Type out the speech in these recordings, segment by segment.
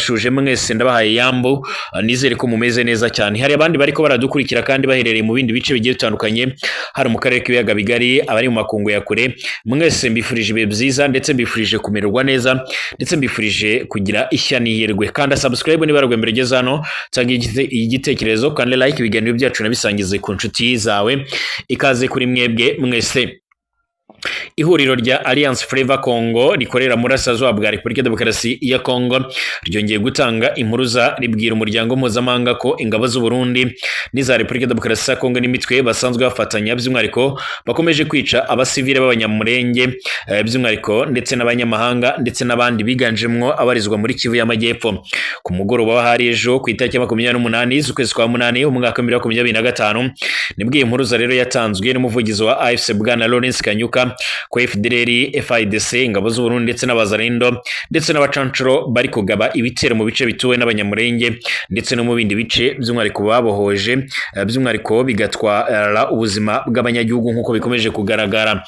Ndabashuje mwese, ndabahaye yambo, nizere ko mumeze neza cyane. Hari abandi bariko baradukurikira kandi baherereye mu bindi bice bigiye bitandukanye, hari mu karere k'ibiyaga bigari, abari mu makungu ya kure. Mwese mbifurije ibihe byiza, ndetse mbifurije kumererwa neza, ndetse mbifurije kugira ishya n'ihirwe. Kanda subscribe niba ari mbere ugeze hano, tanga igitekerezo, kandi like ibiganiro byacu nabisangize ku nshuti zawe. Ikaze kuri mwebwe mwese. Ihuriro rya Alliance Fleuve Congo rikorera mu burasirazuba bwa Repubulika ya Demokarasi ya Congo ryongeye gutanga impuruza, ribwira umuryango mpuzamahanga ko ingabo z'u Burundi n'iza Repubulika ya Demokarasi ya Congo n'imitwe basanzwe bafatanya, by'umwihariko, bakomeje kwica abasivile b'Abanyamurenge, by'umwihariko, ndetse n'abanyamahanga ndetse n'abandi biganjemwo abarizwa muri Kivu y'Amajyepfo. Ku mugoroba w'ahari ejo ku itariki ya 28 z'ukwezi kwa munani umwaka wa 2025, nibwo iyi mpuruza rero yatanzwe n'umuvugizi wa AFC, bwana Lawrence Kanyuka, ko FDLR, FARDC, ingabo z'u Burundi ndetse n'Abazalendo ndetse n'abacancuro bari kugaba ibitero mu bice bituwe n'Abanyamurenge ndetse no mu bindi bice, by'umwihariko babohoje, by'umwihariko bigatwara ubuzima bw'abanyagihugu nk'uko bikomeje kugaragara.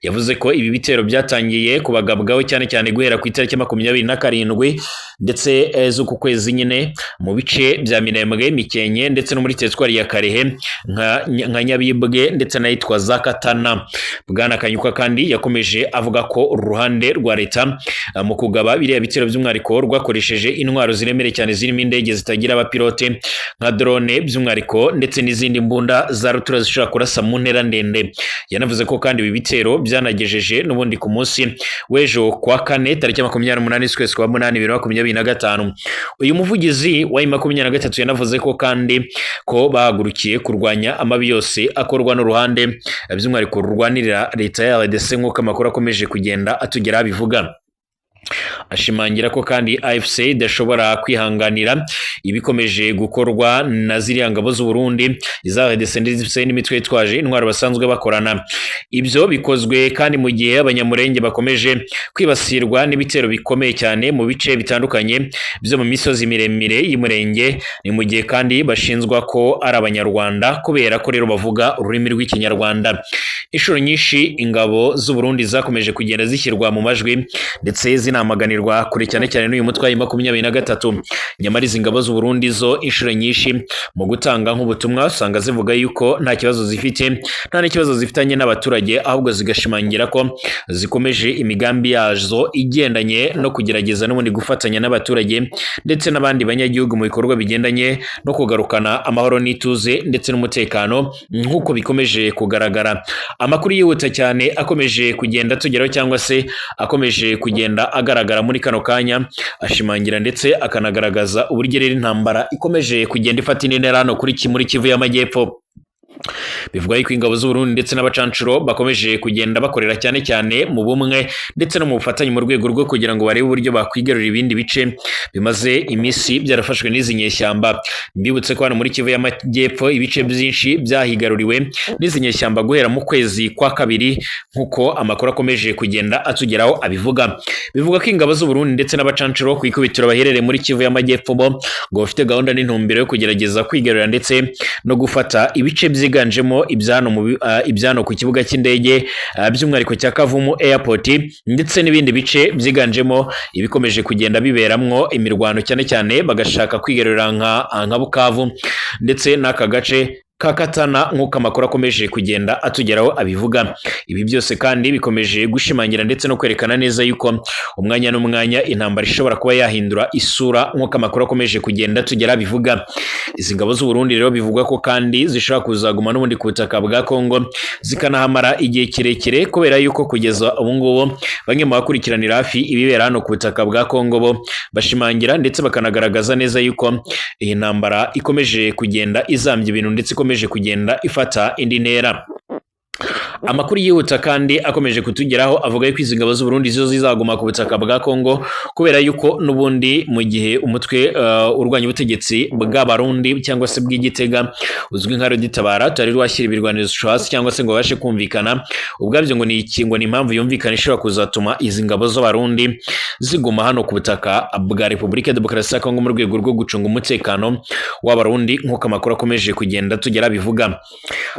Yavuze ko ibi bitero byatangiye kubagabwaho cyane cyane guhera ku itariki 27 ndetse z'uku kwezi nyine, mu bice bya Minembwe, Mikenke ndetse no muri teritwari ya Kalehe nka Nyabibwe ndetse n'ahitwa za Katana. Bwana Kanyuka kandi yakomeje avuga ko uruhande rwa leta mu kugaba biriya bitero, by'umwihariko, rwakoresheje intwaro ziremereye cyane zirimo indege zitagira abapilote nka drone, by'umwihariko, ndetse n'izindi mbunda za rutura zishobora kurasa mu ntera ndende. Yanavuze ko kandi ibi bitero byanagejeje n'ubundi ku munsi w'ejo kwa kane, tariki 28 z'ukwezi kwa munani 2025. Uyu muvugizi wa 23 yanavuze ko kandi ko bahagurukiye kurwanya amabi yose akorwa n'uruhande, by'umwihariko, rurwanirira leta ya RDC, nk'uko amakuru akomeje kugenda atugera bivuga. Ashimangira ko kandi AFC idashobora kwihanganira ibikomeje gukorwa na ziriya ngabo z'u Burundi, iza RDC ndetse n'imitwe yitwaje intwaro basanzwe bakorana. Ibyo bikozwe kandi mu gihe Abanyamurenge bakomeje kwibasirwa n'ibitero bikomeye cyane mu bice bitandukanye byo mu misozi miremire y'Umurenge. Ni mu gihe kandi bashinjwa ko ari Abanyarwanda kubera ko rero bavuga ururimi rw'Ikinyarwanda. Inshuro nyinshi ingabo z'u Burundi zakomeje kugenda zishyirwa mu majwi ndetse zinamaganirwa kure cyane cyane n'uyu mutwe wa 23. Nyamara izi ngabo z'u Burundi zo inshuro nyinshi mu gutanga nk'ubutumwa usanga zivuga yuko nta kibazo zifite, nta n'ikibazo zifitanye n'abaturage, ahubwo zigashimangira ko zikomeje imigambi yazo igendanye no kugerageza n'ubundi gufatanya n'abaturage ndetse n'abandi banyagihugu mu bikorwa bigendanye no kugarukana amahoro n'ituze ndetse n'umutekano nk'uko bikomeje kugaragara. Amakuru yihuta cyane akomeje kugenda tugeraho cyangwa se akomeje kugenda agaragara muri kano kanya ashimangira ndetse akanagaragaza uburyo rero intambara ikomeje kugenda ifata indi ntera hano muri Kivu y'Amajyepfo. Bivuga yuko ingabo z'u Burundi ndetse n'abacancuro bakomeje kugenda bakorera cyane cyane mu bumwe ndetse no mu bufatanye, mu rwego rwo kugira ngo barebe uburyo bakwigarurira ibindi bice bimaze iminsi byarafashwe n'izi nyeshyamba. Mbibutse ko hano muri Kivu y'Amajyepfo ibice byinshi byahigaruriwe n'izi nyeshyamba guhera mu kwezi kwa kabiri, nk'uko amakuru akomeje kugenda atugeraho abivuga. Bivuga ko ingabo z'u Burundi ndetse n'abacancuro ku ikubitiro baherereye muri Kivu y'Amajyepfo bo ngo bafite gahunda n'intumbero yo kugerageza kwigarurira ndetse no gufata ibice byiganjemo ibyano ku kibuga cy'indege, by'umwihariko cya Kavumu Airport, ndetse n'ibindi bice byiganjemo ibikomeje kugenda biberamwo imirwano, cyane cyane bagashaka kwigarurira nka Bukavu ndetse n'aka gace ka Katana, nk'uko amakuru akomeje kugenda atugeraho abivuga. Ibi byose kandi bikomeje gushimangira ndetse no kwerekana neza yuko umwanya n'umwanya intambara ishobora kuba yahindura isura, nk'uko amakuru akomeje kugenda atugeraho abivuga. Izi ngabo z'u Burundi rero bivugwa ko kandi zishobora kuzaguma n'ubundi ku butaka bwa Congo zikanahamara igihe kirekire, kubera yuko kugeza ubu ngubu bamwe mu bakurikiranira hafi ibibera hano ku butaka bwa Congo bo bashimangira ndetse bakanagaragaza neza yuko iyi ntambara ikomeje kugenda izambya ibintu ndetse ikomeje kugenda ifata indi ntera. Amakuru yihuta kandi akomeje kutugeraho avuga yuko izi ngabo z'u Burundi zo zizaguma ku butaka bwa Congo, kubera yuko n'ubundi mu gihe umutwe urwanya ubutegetsi bw'Abarundi cyangwa se bw'Igitega uzwi nka RED-Tabara utari rwashyira ibirwanisho hasi cyangwa se ngo babashe kumvikana ubwabyo, ngo ni iki, ngo ni impamvu yumvikana ishobora kuzatuma izi ngabo z'Abarundi ziguma hano ku butaka bwa Repubulika ya Demokarasi ya Congo mu rwego rwo gucunga umutekano w'Abarundi, nk'uko amakuru akomeje kugenda tugera bivuga.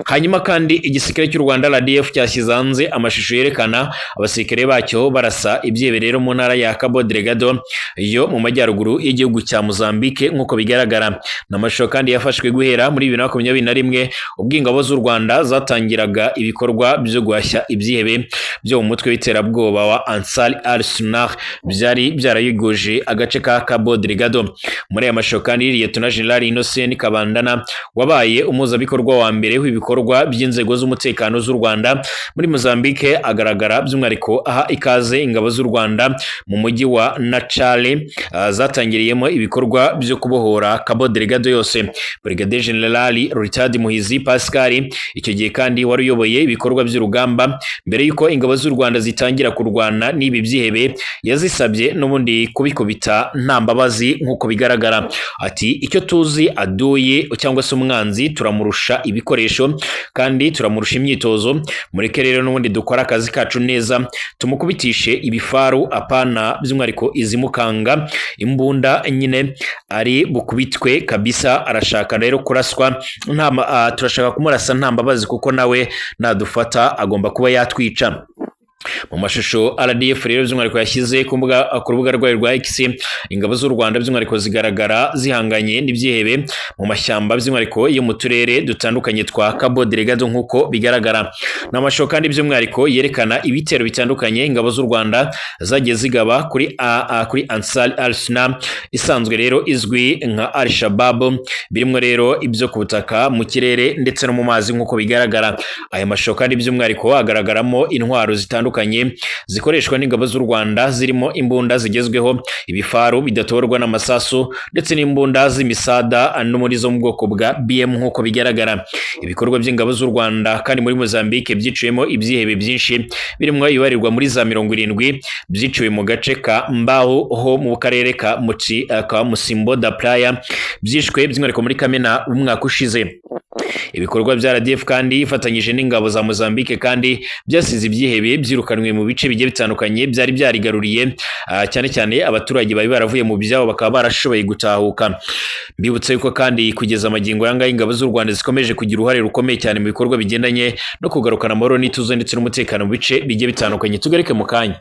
Hanyuma kandi igisirikare cy'u cy'u Rwanda RDF cyashyize hanze amashusho yerekana abasirikare bacyo barasa ibyihebe rero mu ntara ya Cabo Delgado yo mu majyaruguru y'igihugu cya Mozambique nk'uko bigaragara. Ni amashusho kandi yafashwe guhera muri 2021, ubwo ingabo z'u Rwanda zatangiraga ibikorwa byo guhashya ibyihebe byo mu mutwe w'iterabwoba wa Ansar al-Sunnah byari byarayigoje agace ka Cabo Delgado. Muri aya mashusho kandi, Lieutenant General Innocent Kabandana, wabaye umuhuzabikorwa wa mbere w'ibikorwa by'inzego z'umutekano z'u Rwanda muri Mozambique, agaragara by'umwihariko aha ikaze ingabo z'u Rwanda mu mujyi wa Nacala zatangiriyemo ibikorwa byo kubohora Cabo Delgado yose. Brigadier General Richard Muhizi Pascal, icyo gihe kandi wari uyoboye ibikorwa by'urugamba mbere y'uko ingabo z'u Rwanda zitangira kurwana n'ibi byihebe, yazisabye n'ubundi kubikubita nta mbabazi nk'uko bigaragara. Ati: "Icyo tuzi, aduyi cyangwa se umwanzi turamurusha ibikoresho kandi turamurusha imyitozo. Mureke rero n'ubundi dukora akazi kacu neza, tumukubitishe ibifaru, apana by'umwihariko izimukanga imbunda nyine, ari bukubitwe kabisa. Arashaka rero kuraswa nta turashaka kumurasa nta mbabazi, kuko nawe nadufata agomba kuba yatwica." Mu mashusho RDF rero by'umwihariko yashyize ku rubuga rwayo rwa X, ingabo z'u Rwanda by'umwihariko zigaragara zihanganye n'ibyihebe mu mashyamba, by'umwihariko yo mu turere dutandukanye twa Cabo Delgado nk'uko bigaragara. Ni amashusho kandi by'umwihariko yerekana ibitero bitandukanye ingabo z'u Rwanda zagiye zigaba kuri Ansar al-Sunnah, isanzwe rero izwi nka Al Shabaab, birimo rero ibyo ku butaka, mu kirere ndetse no mu mazi nk'uko bigaragara. Aya mashusho kandi by'umwihariko agaragaramo intwaro zitandukanye zikoreshwa n'ingabo z'u Rwanda, zirimo imbunda zigezweho, ibifaru bidatoborwa n'amasasu, ndetse n'imbunda z'imisada no muri zo mu bwoko bwa BM nk'uko bigaragara. Ibikorwa by'ingabo z'u Rwanda kandi muri Mozambique byiciwemo ibyihebe byinshi, birimo ibibarirwa muri za 70 byiciwe mu gace ka Mbaho ho mu karere ka Mocímboa da Praia, byishwe by'umwihariko muri Kamena umwaka ushize. Ibikorwa bya RDF kandi ifatanyije n'ingabo za Mozambique kandi byasize ibyihebe byirukanwe mu bice bigiye bitandukanye byari byarigaruriye, cyane cyane abaturage bari baravuye mu byabo bakaba barashoboye gutahuka. Mbibutse yuko kandi kugeza amagingo aya ngaya ingabo z'u Rwanda zikomeje kugira uruhare rukomeye cyane mu bikorwa bigendanye no kugarukana amahoro n'ituze ndetse n'umutekano mu bice bigiye bitandukanye. Tugaruke mu kanya.